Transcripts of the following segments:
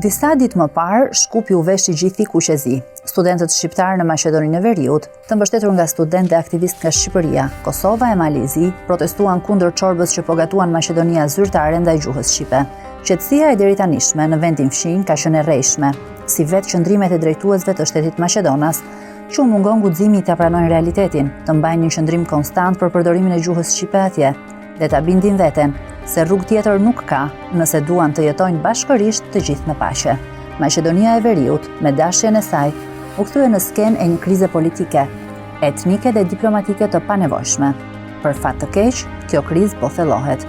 Disa ditë më parë, Shkupi u vesh i gjithi kuqezi. Studentët shqiptarë në Maqedoninë e Veriut, të mbështetur nga studentë dhe aktivistë nga Shqipëria, Kosova e Mali i Zi, protestuan kundër çorbës që po gatuan Maqedonia zyrtare ndaj gjuhës shqipe. Qetësia e deritanishme në vendin fqinj ka qenë e rrejshme, si vetë qëndrimet e drejtuesve të shtetit maqedonas, që u mungon guximi ta pranojnë realitetin, të mbajnë një qëndrim konstant për përdorimin e gjuhës shqipe atje dhe ta bindin veten se rrugë tjetër nuk ka nëse duan të jetojnë bashkërisht të gjithë në paqe. Maqedonia e Veriut, me dashjen e saj, u kthye në skenë e një krize politike, etnike dhe diplomatike të panevojshme. Për fat të keq, kjo krizë po thellohet.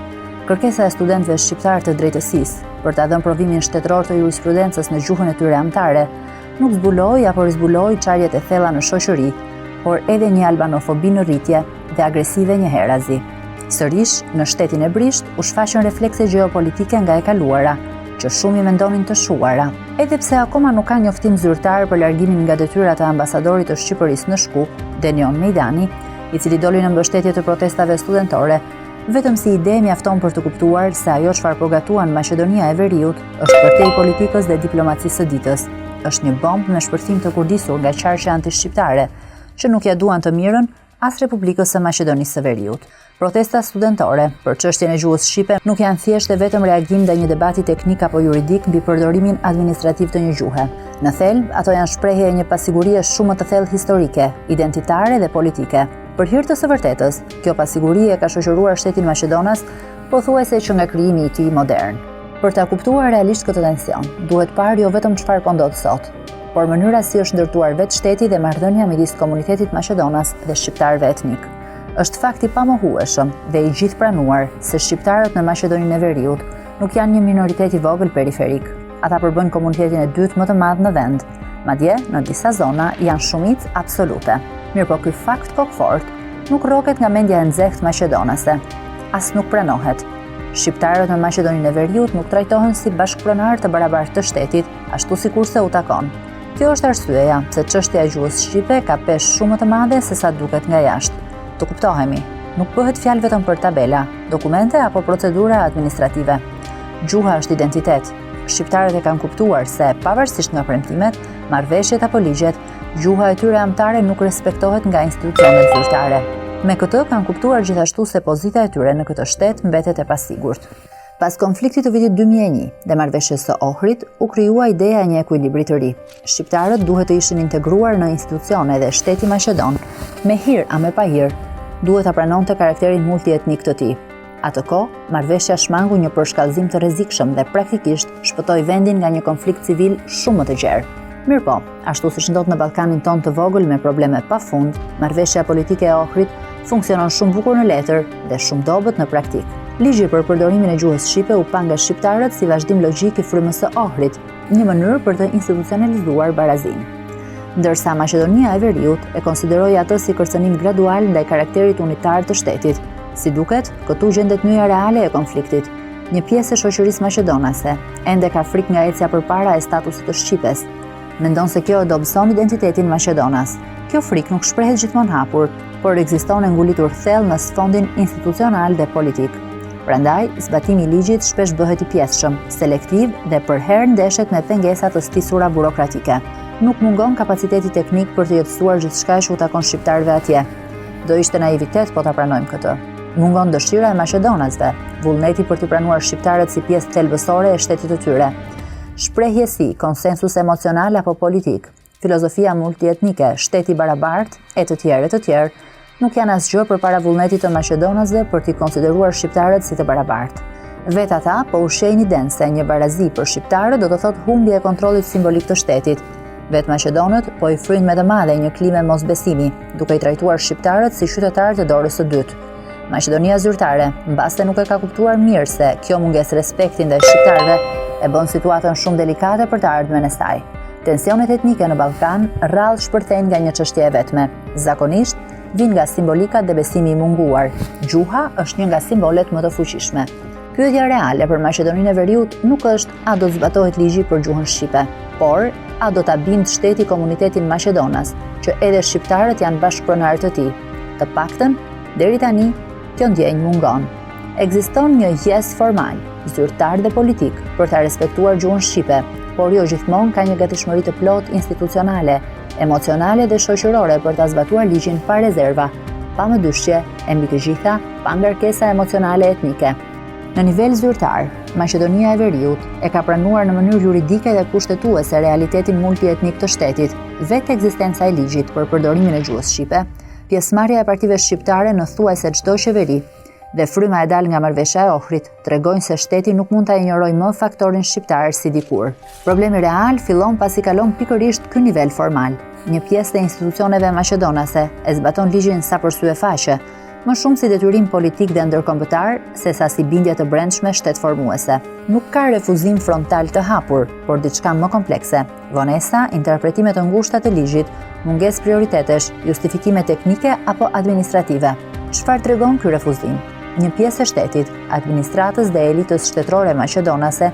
Kërkesa e studentëve shqiptarë të drejtësisë për ta dhënë provimin shtetëror të jurisprudencës në gjuhën e tyre amtare, nuk zbuloi apo rizbuloi çarjet e thella në shoqëri, por edhe një albanofobi në rritje dhe agresive njëherazi. Sërish, në shtetin e brishtë, u shfaqën reflekse gjeopolitike nga e kaluara, që shumë i mendonin të shuara. Edhe pse akoma nuk ka njoftim zyrtar për largimin nga detyra të ambasadorit të Shqipërisë në Shkup, Denion Mejdani, i cili doli në mbështetje të protestave studentore, vetëm si ide mjafton për të kuptuar se ajo çfarë po gatuan Maqedonia e Veriut është përtej politikës dhe diplomacisë së ditës. Është një bombë me shpërthim të kurdisur nga qarqe antishqiptare, që nuk ia duan të mirën as Republikës së Maqedonisë së Veriut. Protestat studentore për çështjen e gjuhës shqipe nuk janë thjesht e vetëm reagim ndaj një debati teknik apo juridik mbi përdorimin administrativ të një gjuhe. Në thelb, ato janë shprehje e një pasigurie shumë më të thellë historike, identitare dhe politike. Për hir të së vërtetës, kjo pasiguri e ka shoqëruar shtetin maqedonas pothuajse që nga krijimi i tij modern. Për ta kuptuar realisht këtë tension, duhet parë jo vetëm çfarë po ndodh sot, por mënyra si është ndërtuar vetë shteti dhe marrëdhënia midis komunitetit maqedonas dhe shqiptarëve etnikë. Është fakt i pamohueshëm dhe i gjithëpranuar se shqiptarët në Maqedoninë e Veriut nuk janë një minoritet i vogël periferik. Ata përbëjnë komunitetin e dytë më të madh në vend. Madje, në disa zona janë shumicë absolute. Mirëpo ky fakt kokëfortë nuk rroket nga mendja e nxehtë maqedonase. As nuk pranohet. Shqiptarët në Maqedoninë e Veriut nuk trajtohen si bashkëpronarë të barabartë të shtetit, ashtu sikurse u takon. Kjo është arsyeja pse çështja e gjuhës shqipe ka peshë shumë më të madhe se sa duket nga jashtë. Të kuptohemi, nuk bëhet fjalë vetëm për tabela, dokumente apo procedura administrative. Gjuha është identitet. Shqiptarët e kanë kuptuar se, pavarësisht nga premtimet, marrëveshjet apo ligjet, gjuha e tyre amtare nuk respektohet nga institucionet zyrtare. Me këtë kanë kuptuar gjithashtu se pozita e tyre në këtë shtet mbetet e pasigurt. Pas konfliktit të vitit 2001 dhe marrëveshjes së Ohrit, u krijua ideja e një ekuilibri të ri. Shqiptarët duhet të ishin integruar në institucione dhe shteti maqedon, me hir a me pahir, duhet ta pranonte karakterin multietnik të tij. Atë kohë, marrëveshja shmangu një përshkallëzim të rrezikshëm dhe praktikisht shpëtoi vendin nga një konflikt civil shumë më të gjerë. Mirëpo, ashtu siç ndodh në Ballkanin tonë të vogël me probleme pa fund, marrëveshja politike e Ohrit funksionon shumë bukur në letër dhe shumë dobët në praktikë. Ligji për përdorimin e gjuhës shqipe u pa nga shqiptarët si vazhdim logjik i frymës së Ohrit, një mënyrë për të institucionalizuar barazinë. Ndërsa Maqedonia e Veriut e konsideroi atë si kërcënim gradual ndaj karakterit unitar të shtetit. Si duket, këtu gjendet nyja reale e konfliktit. Një pjesë e shoqërisë maqedonase ende ka frikë nga ecja përpara e statusit të shqipes. Mendon se kjo e dobëson identitetin maqedonas. Kjo frikë nuk shprehet gjithmonë hapur, por ekziston e ngulitur thellë në sfondin institucional dhe politik. Prandaj, zbatimi i ligjit shpesh bëhet i pjesshëm, selektiv dhe përherë ndeshet me pengesa të stisura burokratike. Nuk mungon kapaciteti teknik për të jetësuar gjithçka që u takon shqiptarëve atje. Do ishte naivitet po ta pranojmë këtë. Mungon dëshira e maqedonasve, vullneti për t'i pranuar shqiptarët si pjesë thelbësore e shtetit të tyre. Shprehje si konsensus emocional apo politik, filozofia multietnike, shteti i barabartë e të tjerë e të tjerë, nuk janë asgjë përpara vullnetit të maqedonasve për t'i konsideruar shqiptarët si të barabartë. Vetë ata po ushqejnë idenë se një barazi për shqiptarët do të thotë humbje e kontrollit simbolik të shtetit. Vetë maqedonët po i fryjnë me të madhe një klime mosbesimi, duke i trajtuar shqiptarët si qytetarë të dorës së dytë. Maqedonia zyrtare, mbase nuk e ka kuptuar mirë se kjo mungesë respekti ndaj shqiptarëve e bën situatën shumë delikate për të ardhmen e saj. Tensionet etnike në Ballkan rrallë shpërthejnë nga një çështje e vetme. Zakonisht vijnë nga simbolikat dhe besimi i munguar. Gjuha është një nga simbolet më të fuqishme. Pyetja reale për Maqedoninë e Veriut nuk është a do të zbatohet ligji për gjuhën shqipe, por a do ta bindë shteti komunitetin maqedonas që edhe shqiptarët janë bashkëpronarë të tij. Të paktën, deri tani, kjo ndjenjë mungon. Ekziston një yes formal, zyrtar dhe politik për ta respektuar gjuhën shqipe. por jo gjithmonë ka një gatishmëri të plotë institucionale, emocionale dhe shoqërore për ta zbatuar ligjin pa rezerva, pa mëdyshje e mbi të gjitha, pa ngarkesa emocionale etnike. Në nivel zyrtar, Maqedonia e Veriut e ka pranuar në mënyrë juridike dhe kushtetuese realitetin multietnik të shtetit, vetë ekzistenca e ligjit për përdorimin e gjuhës shqipe, pjesëmarrja e partive shqiptare në thuajse çdo qeveri dhe fryma e dalë nga marrëveshja e Ohrit tregojnë se shteti nuk mund ta injorojë më faktorin shqiptar si dikur. Problemi real fillon pasi kalon pikërisht ky nivel formal. Një pjesë e institucioneve maqedonase e zbaton ligjin sa për sy e faqe, më shumë si detyrim politik dhe ndërkombëtar sesa si bindje të brendshme shtetformuese. Nuk ka refuzim frontal të hapur, por diçka më komplekse. Vonesa, interpretime të ngushta të ligjit, mungesë prioritetesh, justifikime teknike apo administrative. Çfarë tregon ky refuzim? Një pjesë e shtetit, administratës dhe elitës shtetërore maqedonase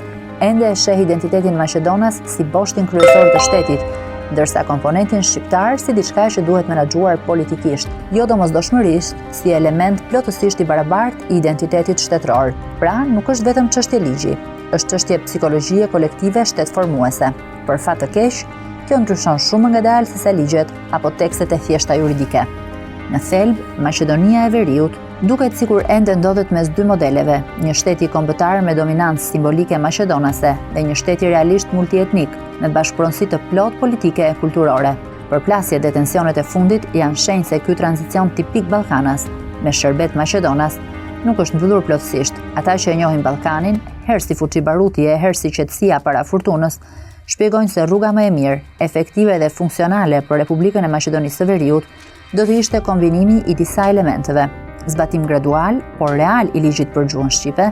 ende e sheh identitetin maqedonas si boshtin kryesor të shtetit, ndërsa komponentin shqiptar si diçka që duhet menaxhuar politikisht, jo domosdoshmërisht si element plotësisht i barabartë i identitetit shtetëror. Pra, nuk është vetëm çështje ligji, është çështje psikologjie kolektive shtetformuese. Për fat të keq, kjo ndryshon shumë më ngadalë sesa ligjet apo tekstet e thjeshta juridike. Në thelb, Maqedonia e Veriut Duket sikur ende ndodhet mes dy modeleve, një shteti kombëtar me dominancë simbolike maqedonase dhe një shteti realisht multietnik, me bashkëpronësi të plotë politike e kulturore. Përplasjet dhe tensionet e fundit janë shenjë se ky tranzicion tipik ballkanas, me sherbet maqedonas, nuk është mbyllur plotësisht. Ata që e njohin Ballkanin, herë si fuçi baruti e herë si qetësia para furtunës, shpjegojnë se rruga më e mirë, efektive dhe funksionale për Republikën e Maqedonisë së Veriut do të ishte kombinimi i disa elementëve, zbatim gradual, por real i ligjit për gjuhën shqipe,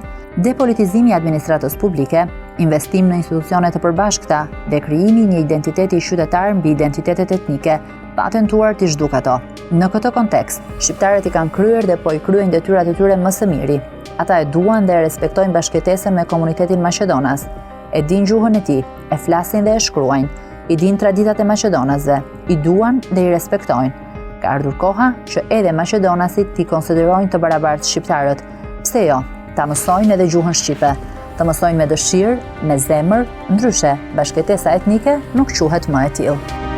depolitizimi i administratës publike, investim në institucione të përbashkëta dhe krijimi i një identiteti qytetar mbi identitetet etnike, pa tentuar t'i zhdukë ato. Në këtë kontekst, shqiptarët i kanë kryer dhe po i kryejnë detyrat e tyre më së miri. Ata e duan dhe e respektojnë bashkëjetesën me komunitetin maqedonas, e dinë gjuhën e tij, e flasin dhe e shkruajnë, i dinë traditat e maqedonasve, i duan dhe i respektojnë. Ka ardhur koha që edhe maqedonasit t'i konsiderojnë të barabartë shqiptarët. Pse jo, ta mësojnë edhe gjuhën shqipe, të mësojnë me dëshirë, me zemër, ndryshe, bashkëjetesa etnike nuk quhet më e tillë.